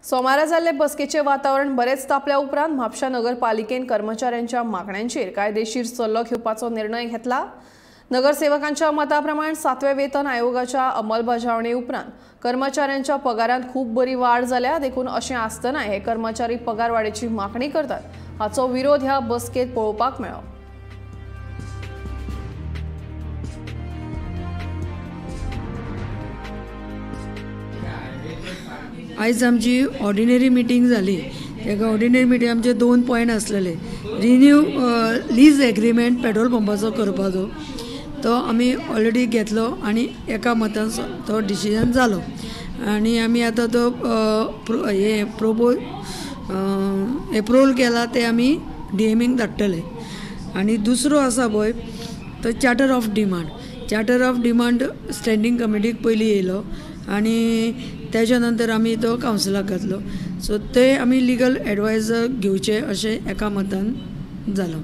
सोमारा जाल्ले बसकेचे वातावरण बरेच तापल्या उपरांत म्हापशा नगरपालिकेन कर्मचाऱ्यांच्या मागण्यांचेर कायदेशीर सल्लो घेवपाचो निर्णय घेतला। नगरसेवकांच्या मताप्रमाण 7व्या वेतन आयोगाच्या अंमलबजावणी उपरांत कर्मचाऱ्यांच्या पगारांत खूब बरी वाड जाल्या, देखून अशें आसतना हे कर्मचारी पगारवाडीची मागणी करतात हाचो विरोध ह्या बसकेत पळोवपाक मेळ्ळो। आयज आमची ऑर्डिनरी मिटींग जाली। तेका ऑर्डिनरी मिटींग आमचे 2 पॉयंट आसलेले। रिन्यू लीज एग्रीमेंट पेट्रोल पंपाचो करपाचो तो आमी ऑलरेडी घेतलो आनी एका मतान तो डिसिजन जालो आनी आमी आतां तो हे प्रोपोज एप्रुवल केला ते आमी डीएमीक धाडटले। आनी दुसरो आसा पळय तो charter of demand. Charter of demand standing कमिटीक पयलीं येयलो आनी तेच्या नंतर आमी तो कावन्सिलाक घातलो। सो ते आमी लिगल एडवायजर घेवचे अशें एका मतान जालो।